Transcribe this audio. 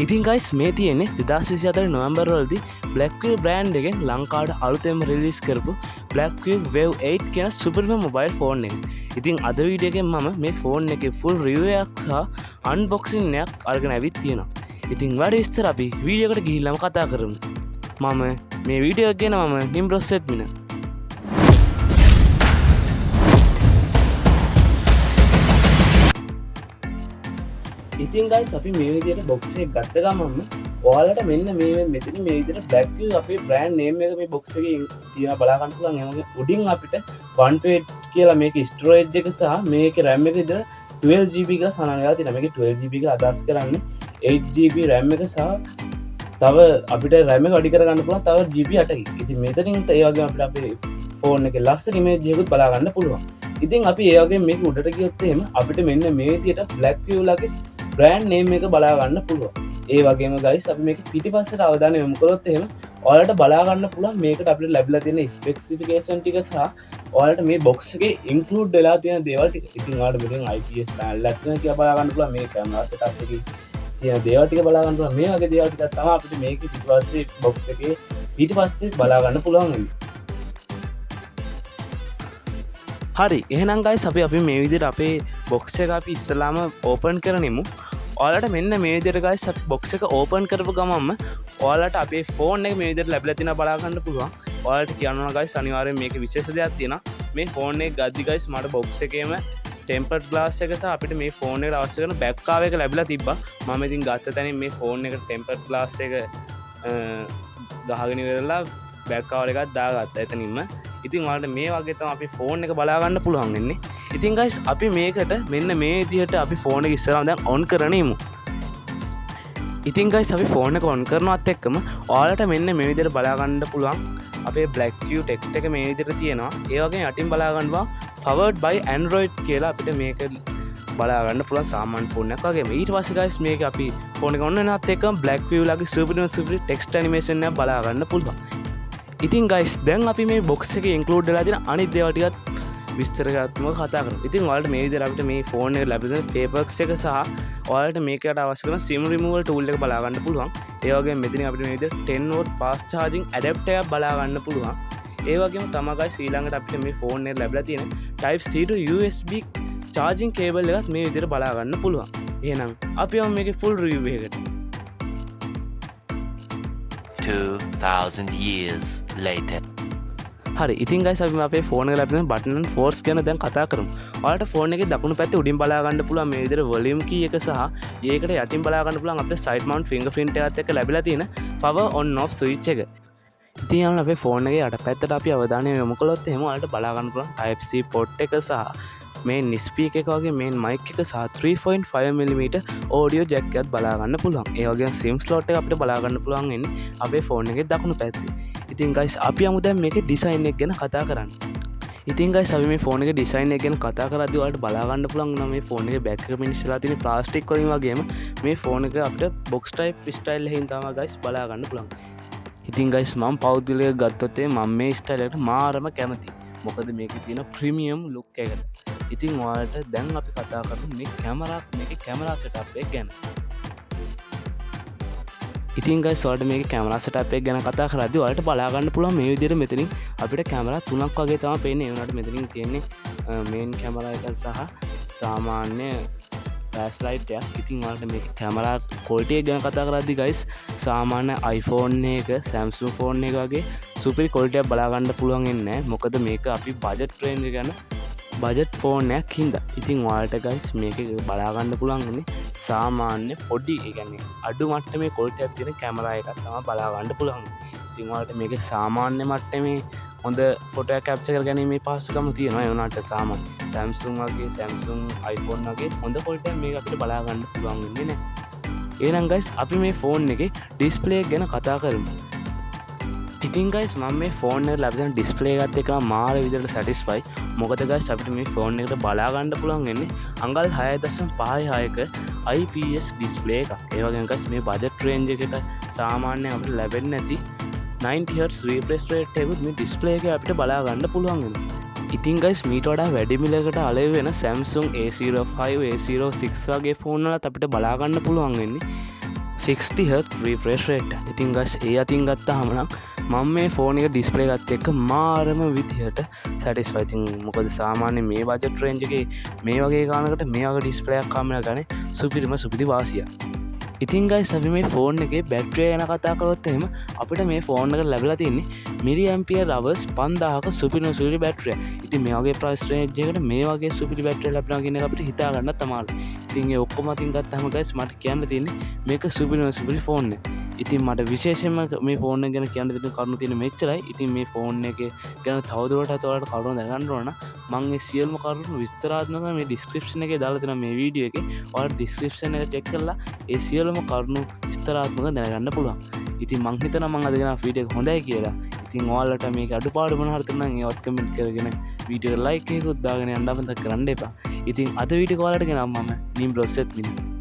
ඉතින් ගයිස්, මේ තියෙන්නේ 2024 නොවැම්බර් වලදී Blackview brand එකෙන් ලංකාවට අලුතෙන්ම රිලීස් කරපු Blackview Wave 8 කියන සුපිරිම මොබයිල් ෆෝන් එක. ඉතින් අද වීඩියෝ එකෙන් මම මේ ෆෝන් එකේ ෆුල් රිවිව් එකක් සහ අන්බොක්සින් එකක් අරගෙන ඇවිත් තියෙනවා. ඉතින් වැඩි විස්තර අපි වීඩියෝ එකට ගිහිල්ලාම කතා කරමු. මම මේ වීඩියෝ එක ගැන මම නිම්රොස් සෙත්මින. ඉතින් ගයිස්, අපි මේ විදිහට බොක්ස් එක ගත්ත ගමන්ම ඔයාලට මෙන්න මේ මෙතන මේ විදිහට Blackview අපේ බ්‍රෑන්ඩ් නේම් එක මේ බොක්ස් එකේ තියෙන බලා ගන්න පුළුවන්. ඒ වගේ උඩින් අපිට 128 කියලා මේකේ ස්ටෝරේජ් එක සහ මේකේ RAM එක විදිහට 12 GB කියලා සඳහන් වෙලා තියෙනවා. මේකේ 12 GB කියලා අදහස් කරන්නේ 8 GB RAM එක සහ තව අපිට RAM එක වැඩි කරගන්න පුළුවන් තව GB 8කින්. ඉතින් මෙතනින් ඒ වගේම අපිට අපේ ෆෝන් එකේ ලස්සන ඉමේජ් එකකුත් බලා ගන්න පුළුවන්. ඉතින් අපි ඒ වගේම මේක උඩට ගියොත් එහෙම අපිට මෙන්න මේ විදිහට Blackview ලගේ බ්‍රෑන්ඩ් නේම් එක බලා ගන්න පුළුවන්. ඒ වගේම ගයිස්, අපි මේක පිටිපස්සට අවධානය යොමු කරොත් එහෙම ඔයාලට බලා ගන්න පුළුවන් මේකට අපිට ලැබිලා තියෙන ස්පෙසිෆිකේෂන් ටික සහ ඔයාලට මේ බොක්ස් එකේ ඉන්ක්ලූඩ් වෙලා තියෙන දේවල් ටික. ඉතින් ඔයාලට මෙතෙන් IPS panel එකක් තියෙනවා කියලා බලා ගන්න පුළුවන්. මේ කැමරා සෙටප් එකේ තියෙන දේවල් ටික බලා ගන්න පුළුවන්. මේ වගේ දේවල් ටිකක් තමයි අපිට මේකේ පිටිපස්සේ බොක්ස් එකේ පිටිපස්සේ බලා ගන්න පුළුවන් වෙන්නේ. හරි, එහෙනම් ගයිස්, අපි අපි මේ විදිහට අපේ බොක්ස් එක අපි ඉස්සලාම ඕපන් කරනිමු. ඔයාලට මෙන්න මේ විදිහට ගයිස්, අපි බොක්ස් එක ඕපන් කරපු ගමන්ම ඔයාලට අපේ ෆෝන් එක මේ විදිහට ලැබිලා තියෙනවා බලා ගන්න පුළුවන්. ඔයාලට කියන්න ඕන ගයිස්, අනිවාර්යෙන් මේකේ විශේෂ දෙයක් තියෙනවා. මේ ෆෝන් එක ගද්දි ගයිස්, මට බොක්ස් එකේම ටෙම්පර්ඩ් ග්ලාස් එක සහ අපිට මේ ෆෝන් එකට අවශ්‍ය කරන බැක් කවර් එක ලැබිලා තිබ්බා. මම ඉතින් ගත්ත තැනින් මේ ෆෝන් එකට ටෙම්පර්ඩ් ග්ලාස් එක ගහගෙන ඉවරලා බැක් කවර් එකක් දාගත්තා එතනින්ම. ඉතින් ඔයාලට මේ වගේ තමයි අපි ෆෝන් එක බලා ගන්න පුළුවන් වෙන්නේ. ඉතින් ගයිස්, අපි මේකට මෙන්න මේ විදිහට අපි ෆෝන් එක ඉස්සරහම දැන් ඔන් කරනිමු. ඉතින් ගයිස්, අපි ෆෝන් එක ඔන් කරනවත් එක්කම ඔයාලට මෙන්න මේ විදිහට බලා ගන්න පුළුවන් අපේ Blackview text එක මේ විදිහට තියෙනවා. ඒ වගේම යටින් බලා ගන්න පුළුවන් powered by Android කියලා අපිට මේක බලා ගන්න පුළුවන් සාමාන්‍ය ෆෝන් එකක් වගේම. ඊට පස්සේ ගයිස්, මේක අපි ෆෝන් එක ඔන් වෙනවත් එක්කම Blackview ලගේ සුපිරිම සුපිරි ටෙක්ස්ට් ඇනිමේෂන් එකක් බලා ගන්න පුළුවන්. ඉතින් ගයිස්, දැන් අපි මේ බොක්ස් එකේ ඉන්ක්ලූඩ් වෙලා තියෙන අනිත් දේවල් ටිකත් විස්තරාත්මකව කතා කරමු. ඉතින් ඔයාලට මේ විදිහට අපිට මේ ෆෝන් එක ලැබෙන පේපර්ස් එක සහ ඔයාලට මේකට අවශ්‍ය කරන SIM removal tool එක බලා ගන්න පුළුවන්. ඒ වගේම මෙතනින් අපිට මේ විදිහට 10 watt fast charging adapter එකක් බලා ගන්න පුළුවන්. ඒ වගේම තමයි ගයිස්, ඊළඟට අපිට මේ ෆෝන් එකට ලැබිලා තියෙන Type C to USB charging cable එකත් මේ විදිහට බලා ගන්න පුළුවන්. එහෙනම් අපි යමු මේකේ full review එකකට. 2000 years later. හරි, ඉතින් ගයිස්, අපි අපේ ෆෝන් එක ලැබෙන බටන් ඇන්ඩ් ෆෝර්ස් ගැන දැන් කතා කරමු. ඔයාලට ෆෝන් එකේ දකුණු පැත්තේ උඩින් බලා ගන්න පුළුවන් මේ විදිහට වොලියුම් කී එක සහ ඒකට යටින් බලා ගන්න පුළුවන් අපිට සයිඩ් මවුන්ට් ෆින්ගර්ප්‍රින්ට් එකත් එක්ක ලැබිලා තියෙන පවර් ඔන් ඔෆ් ස්විච් එක. ඉතින් යාළුවනේ, අපේ ෆෝන් එකේ යට පැත්තට අපි අවධානය යොමු කළොත් එහෙම ඔයාලට බලා ගන්න පුළුවන් Type C port එක සහ මේන් ස්පීකර් එක වගේ මේන් මයික් එක සහ 3.5 mm ඔඩියෝ ජැක් එකත් බලා ගන්න පුළුවන්. ඒ වගේම SIM slot එක අපිට බලා ගන්න පුළුවන් වෙන්නේ අපේ ෆෝන් එකේ දකුණු පැත්තේ. ඉතින් ගයිස්, අපි යමු දැන් මේකේ ඩිසයින් එක ගැන කතා කරන්න. ඉතින් ගයිස්, අපි මේ ෆෝන් එකේ ඩිසයින් එක ගැන කතා කරද්දී ඔයාලට බලා ගන්න පුළුවන් වුණා මේ ෆෝන් එකේ බැක් එක ෆිනිෂ් වෙලා තියෙන ප්ලාස්ටික් වලින් වගේම මේ ෆෝන් එක අපිට බොක්ස් ටයිප් ස්ටයිල් එකකින් තමයි ගයිස් බලා ගන්න පුළුවන්. ඉතින් ගයිස්, මම පෞද්ගලිකව ගත්තොත් මම මේ ස්ටයිල් එකට මාරම කැමතියි. මොකද මේකේ තියෙන ප්‍රීමියම් ලුක් එකට. ඉතින් ඔයාලට දැන් අපි කතා කරමු මේ කැමරා මේකේ කැමරා සෙටප් එක ගැන. ඉතින් ගයිස්, ඔයාලට මේකේ කැමරා සෙටප් එක ගැන කතා කරද්දී ඔයාලට බලා ගන්න පුළුවන් මේ විදිහට මෙතනින් අපිට කැමරා තුනක් වගේ තමයි පේන්නේ. ඒ වුණාට මෙතනින් තියෙන්නේ මේන් කැමරා එක සහ සාමාන්‍ය ෆ්ලෑෂ් ලයිට් එකක්. ඉතින් ඔයාලට මේකේ කැමරා ක්වොලිටි එක ගැන කතා කරද්දී ගයිස්, සාමාන්‍ය iPhone එක, Samsung phone එක වගේ සුපිරි ක්වොලිටි එකක් බලා ගන්න පුළුවන් වෙන්නේ නැහැ. මොකද මේක අපි බජට් රේන්ජ් එක ගැන බජට් ෆෝන් එකක් හින්දා. ඉතින් ඔයාලට ගයිස්, මේක බලා ගන්න පුළුවන් වෙන්නේ සාමාන්‍ය පොඩි, ඒ කියන්නේ අඩු මට්ටමේ ක්වොලිටි එකක් තියෙන කැමරා එකක් තමයි බලා ගන්න පුළුවන්. ඉතින් ඔයාලට මේක සාමාන්‍ය මට්ටමේ හොඳ ෆොටෝ එකක් කැප්චර් කරගැනීමේ පහසුකම තියෙනවා. ඒ වුණාට සාමාන්‍ය Samsung වගේ, Samsung iPhone වගේ හොඳ ක්වොලිටි එකක් මේක අපිට බලා ගන්න පුළුවන් වෙන්නේ නැහැ. එහෙනම් ගයිස්, අපි මේ ෆෝන් එකේ ඩිස්ප්ලේ එක ගැන කතා කරමු. ඉතින් ගයිස්, මම මේ ෆෝන් එකට ලැබෙන ඩිස්ප්ලේ එකත් එක්ක මාර විදිහට සැටිස්ෆයි. මොකද ගයිස්, අපිට මේ ෆෝන් එකට බලා ගන්න පුළුවන් වෙන්නේ අඟල් 6.56ක IPS display එකක්. ඒ වගේම ගයිස්, මේ බජට් රේන්ජ් එකට සාමාන්‍යයෙන් අපිට ලැබෙන්නේ නැති 90 Hz refresh rate එකකුත් මේ ඩිස්ප්ලේ එකේ අපිට බලා ගන්න පුළුවන් වෙනවා. ඉතින් ගයිස්, මීට වඩා වැඩි මිලකට අලෙවි වෙන Samsung A05, A06 වගේ ෆෝන් වලත් අපිට බලා ගන්න පුළුවන් වෙන්නේ 60 Hz refresh rate. ඉතින් ගයිස්, ඒ අතින් ගත්තාම නම් මම මේ ෆෝන් එක ඩිස්ප්ලේ එකත් එක්ක මාරම විදිහට සැටිස්ෆයි. ඉතින් මොකද සාමාන්‍ය මේ බජට් රේන්ජ් එකේ මේ වගේ ගානකට මේ වගේ ඩිස්ප්ලේ එකක් හම්බ වෙනවා කියන්නේ සුපිරිම සුපිරි වාසියක්. ඉතින් ගයිස්, අපි මේ ෆෝන් එකේ බැටරිය ගැන කතා කරොත් එහෙම අපිට මේ ෆෝන් එක ලැබිලා තියෙන්නේ මිලි ඇම්පියර් අවර්ස් 5000ක සුපිරිම සුපිරි බැටරිය. ඉතින් මේ වගේ ප්‍රයිස් රේන්ජ් එකකට මේ වගේ සුපිරි බැටරිය ලැබෙනවා කියන එක අපිට හිතා ගන්නත් අමාරුයි. ඉතින් ඒ ඔක්කොම අතින් ගත්තාම ගයිස්, මට කියන්න තියෙන්නේ මේක සුපිරිම සුපිරි ෆෝන් එක. ඉතින් මට විශේෂයෙන්ම මේ ෆෝන් එක ගැන කියන්න තියෙන කරුණු තියෙන මෙච්චරයි. ඉතින් මේ ෆෝන් එකේ ගැන තවදුරටත් ඔයාලට කරුණු දැනගන්න ඕන නම් මං ඒ සියලුම කරුණු විස්තරාත්මකව මේ ඩිස්ක්‍රිප්ෂන් එකේ දාලා තියෙනවා මේ වීඩියෝ එකේ. ඔයාලට ඩිස්ක්‍රිප්ෂන් එක චෙක් කරලා ඒ සියලුම කරුණු විස්තරාත්මකව දැනගන්න පුළුවන්. ඉතින් මං හිතනවා මං අද ගෙනාව වීඩියෝ එක හොඳයි කියලා. ඉතින් ඔයාලට මේක අඩුපාඩු මොන හරි තියෙනවා නම් ඒවත් කමෙන්ට් කරගෙන වීඩියෝ එක ලයික් එකකුත් දාගෙන යන්න අමතක කරන්න එපා. ඉතින් අද වීඩියෝ එක ඔයාලට ගෙනාව මම නිම්රොස් සෙත්මිනි.